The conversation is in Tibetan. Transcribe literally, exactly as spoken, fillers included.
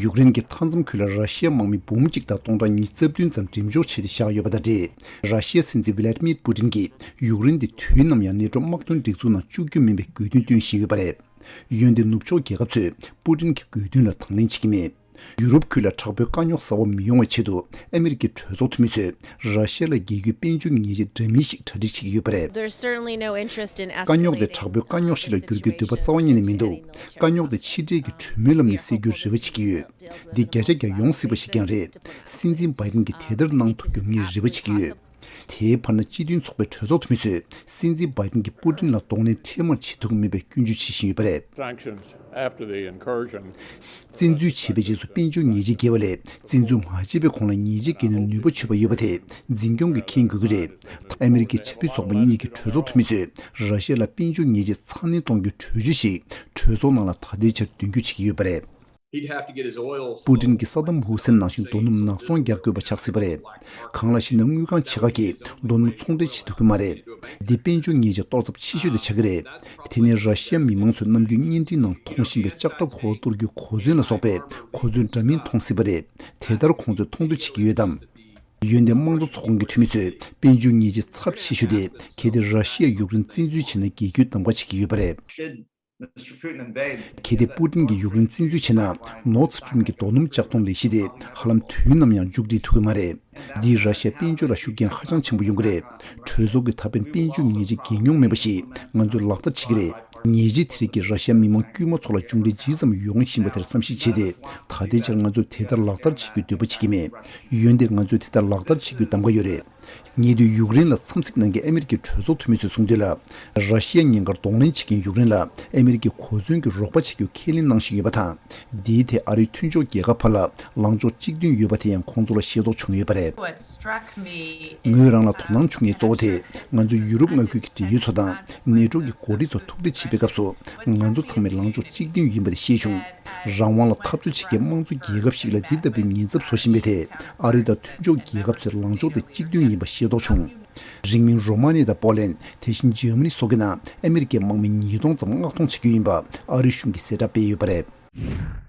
ཡུཀ་རེན་གྱི་མཐའ་མཚམས་ཁུལ་ལ་ར་ཤི་ཡ་དམག་མི་འབུམ་གཅིག་དང་སྟོང་ཕྲག་ཉི་ཤུ་རྩ་བདུན་ཙམ་འགྲེམས་འཇོག་བྱས་ཏེ་བཞག་ཡོད་པ་དང་འབྲེལ། ར་ཤི་ཡའི་སྲིད་འཛིན་ཝི་ལེ་ཏི་མིར་པུ་ཏིན་གྱིས་ཡུཀ་རེན་དེ་དུས་ནམ་ཡང་ནེ་ཊོ་དམག་དོན་སྒྲིག་འཛུགས་ནང་བཅུག་རྒྱུ་མིན་པའི་དགོས་འདུན་བཏོན་བཞིན་ཡོད་པ་རེད། འོན་ཏེ་ནུབ་ཕྱོགས་རྒྱལ་ཁབ་ཚོས་པུ་ཏིན་གྱི་དགོས་འདུན་ལ་དང་ལེན་བྱེད་ཀྱི་མེད། ཡུ་རོབ་ཁུལ་ལ་དྲག་པོའི་དཀའ་རྙོག་གསར་པ་མི་ཡོང་བའི་ཆེད་དུ་ཨ་མི་རི་ཀའི་གྲོས་ཚོགས་འཐུས་མི་ཚོས་ར་ཤི་ཡ་ལ་རྒྱལ་རྒྱུའི་དཔལ་འབྱོར་ཉེས་ཆད་འདྲ་མིན་ཞིག་གྲ་སྒྲིག་བྱེད་ཀྱི་ཡོད་པ་རེད། There's certainly no interest in དཀའ་རྙོག་དེ་escalating དྲག་པོའི་དཀའ་རྙོག་ཞིག་ལ་འགྱུར་རྒྱུའི་འདོད་པ་རྩ་བ་ཉིད་ནས་མི་འདུག་དཀའ་རྙོག་དེ་ཕྱི་འབྲེལ་གྱི་གྲོས་མོལ་ལམ་ནས་སེལ་རྒྱུའི་རེ་བ་བྱེད་ཀྱི་ཡོད། འདི་བརྒྱ་ཆ་བརྒྱ་ཡོང་སྲིད་པ་ཞིག་ཀྱང་རེད། སྲིད་འཛིན་བྷའི་ཏིན་གྱིས་དེ་ལྟར་གནང་ཐུབ་རྒྱུ་ངས་རེ་བ་བྱེད་ཀྱི་ཡོད། དེའི་བར་ན་སྤྱི་མཐུན་ཚོགས་པའི་གྲོས་ཚོགས་འཐུས་མི་ཚོས་སྲིད་འཛིན་བྷའི་ཏིན་གྱིས་པུ་ཏིན་ལ་གདོང་ལེན་འཕྲལ་མར་བྱེད་ཐུབ་ཀྱི་མེད་པའི་སྐྱོན་བརྗོད་བྱེད་བཞིན་ཡོད་པ་རེད། Sanctions after the incursion བཙན་འཛུལ་བྱས་པའི་རྗེས་སུ་དཔལ་འབྱོར་ཉེས་ཆད་འགེལ་བ་ལས་བཙན་འཛུལ་མ་བྱས་པའི་གོང་ལ་ཉེས་ཆད་འགེལ་ནས་ནུས་པ་ཆོད་པ་ཡོད་པ་དེ་འཛིན་སྐྱོང་གིས་མཁྱེན་དགོས་ཀྱི་རེད། ཨ་མི་རི་ཀའི་ཆབ་སྲིད་ཚོགས་པ་གཉིས་ཀྱི་གྲོས་ཚོགས་འཐུས་མི་ཚོས་ར་ཤི་ཡ་ལ་དཔལ་འབྱོར་ཉེས་ཆད་ཚ་ནན་གཏོང་རྒྱུའི་གྲོས་ཆོད་ཞིག་གྲོས་ཚོགས་ནང་ལ་ད་ལྟའི་ཆར་འདོན་རྒྱུ་བྱེད་ཀྱི་ཡོད་པ་རེད། He'd have to get his oil པུ་ཏིན་གྱིས་སད་དམ་ཧུ་སེན་ནང་བཞིན་རྡོ་སྣུམ་ནག་ཚོང་རྒྱག་དགོས་པ་ཆགས་སྲིད་པ་རེད། གང་ལགས་ཤེ་ན་དངུལ་ཁང་ཆེ་ཁག་གིས་རྡོ་སྣུམ་ཚོང་འབྲེལ་བྱེད་ཐུབ་ཀྱི་མ་རེད། འདི་དཔལ་འབྱོར་ཉེས་ཆད་གཏོར་ཚབས་ཆེ་ཤོས་དེ་ཆགས་ཀྱི་རེད། དེ་ནི་ར་ཤི་ཡ་མི་མང་ཚོས་ནམ་རྒྱུན་བརྙན་འཕྲིན་ནང་མཐོང་བཞིན་པའི་ལྕགས་དྲ་ཕོ་བ་གཏོར་རྒྱུའི་གོ་མཚོན་ལ་སོགས་པའི་གོ་མཚོན་འདྲ་མིན་མཐོང་སྲིད་པ་རེད། དེ་ལྟར་ཁོང་ཚོས་མཐོང་འདོད་བྱེད་ཀྱི་ཡོད་དམ། འོན་ཏེ་དམངས་གཙོ་ཚོགས་ཁོངས་ཀྱི་འཐུས་མི་ཚོས་དཔལ་འབྱོར་ཉེས་ཆད་ཚབས་ཆེ་ཤོས་དེ་གལ་ཏེ་ར་ཤི་ཡས་ཡུཀ་རེན་བཙན་འཛུལ་བྱས་ན་འགེལ་རྒྱུའི་གདམ་ག་བྱེད་ཀྱི་ཡོད་པ་རེད། Should Mister Putin invade གལ་ཏེ་པུ་ཏིན་གྱིས་ཡུཀ་རེན་བཙན་འཛུལ་བྱས་ན་ནོར་སི་ཊི་རིམ་གྱི་རྡོ་སྣུམ་ལྕགས་མཐོང་ལས་གཞི་དེ་ཧ་ལམ་དུས་ནམ་ཡང་མཇུག་སྒྲིལ་ཐུབ་ཀྱི་མ་རེད། འདིས་ར་ཤི་ཡ་དཔལ་འབྱོར་ལ་ཤུགས་རྐྱེན་ཧ་ཅང་ཆེན་པོ་ཡོང་གི་རེད། གྲོས་ཚོགས་ཀྱིས་ད་ཕན་དཔལ་འབྱོར་ཉེས་ཆད་འགེལ་མྱོང་མེད་པ་ཞིག་ང་ཚོས་ལག་བསྟར་བྱེད་ཀྱི་རེད། ཉེས་ཆད་དེ་རིགས་ཀྱིས་ར་ཤི་ཡ་མི་མང་དཀྱུས་མ་ཚོ་ལ་མཇུག་འབྲས་ཇི་ཙམ་ཡོང་བཞིན་པ་དེར་བསམ་གཞིག་བྱས་ཏེ། ད་ལྟའི་ཆར་ང་ཚོས་དེ་ལྟར་ལག་བསྟར་བྱེད་རྒྱུའི་འདོད་པ་བྱེད་ཀྱི་མེད། འོན་ཏེ་ང་ཚོས་དེ་ལྟར་ལག་བསྟར་བྱེད་རྒྱུའི་གདམ་ག་ཡོད་རེད། ཉེ་དུས་ཡུཀ་རེན་ལ་འཚམས་གཟིགས་གནང་མཁན་ཨ་མི་རི་ཀའི་གྲོས་ཚོགས་འཐུས་མི་ཚོས་གསུངས་དོན་ལ། ར་ཤི་ཡ་ཉེན་ཁར་གདོང་ལེན་བྱེད་མཁན་ཡུཀ་རེན་ལ་ཨ་མི་རི་ཀས་གོ་མཚོན་གྱི་རོགས་པ་བྱེད་རྒྱུ་ཁས་ལེན་གནང་བཞིན་ཡོད་པ་དང་། འདིའི་ཐད་ཨ་རིའི་མཐུན་ཕྱོགས་རྒྱལ་ཁབ་བར་ལ་ལངས་ཕྱོགས་གཅིག་མཐུན་ཡོད་པ་དེ་ཡང་ཁོང་ཚོ་ལ་ཤེས་རྟོགས་བྱུང་ཡོད་པ་རེད། What struck me is ངོས་རང་ལ་དོ་སྣང་བྱུང་ཡས་གཙོ་བོ་དེ་ང་ཚོའི་ཡུ་རོབ་མངའ་ཁུལ་གྱི་འབྲེལ་ཡོད་ཚོ་དང་ནེ་ཊོ་གི་འགོ་ཁྲིད་ཚོ་ཐུག་འཕྲད་བྱེད་པའི་སྐབས་སུ་ང་ཚོ་ཚང་མའི་ལངས་ཕྱོགས་གཅིག་མཐུན་ཡིན་པ་དེ་ཤེས་བྱུང་། རང་དབང་ལ་འཐབ་རྩོད་བྱེད་མཁན་དམངས་གཙོ་རྒྱལ་ཁབ་ཞིག་ལ་འདི་ལྟ་བུའི་ཉེན་ཚབས་བཟོ་བཞིན་པའི་ཐད་ཨ་རི་དང་མཐུན་ཕྱོགས་རྒྱལ་ཁབ་ཚོའི་ལངས་ཕྱོགས་དེ་གཅིག་མཐུན་ཡིན་པ་ཤེས་རྟོགས་བྱུང་། རིང་མིན་རོ་མ་ནི་དང་པོ་ལན། དེ་བཞིན་འཇར་མ་ནི་སོགས་ཀྱི་ནང་ཨ་མི་རི་ཀའི་དམག་མི་ཉིས་སྟོང་ཙམ་མངགས་གཏོང་བྱེད་རྒྱུ་ཡིན་པ་ཨ་རི་གཞུང་གིས་གསལ་བསྒྲགས་སྤེལ་ཡོད་པ་རེད།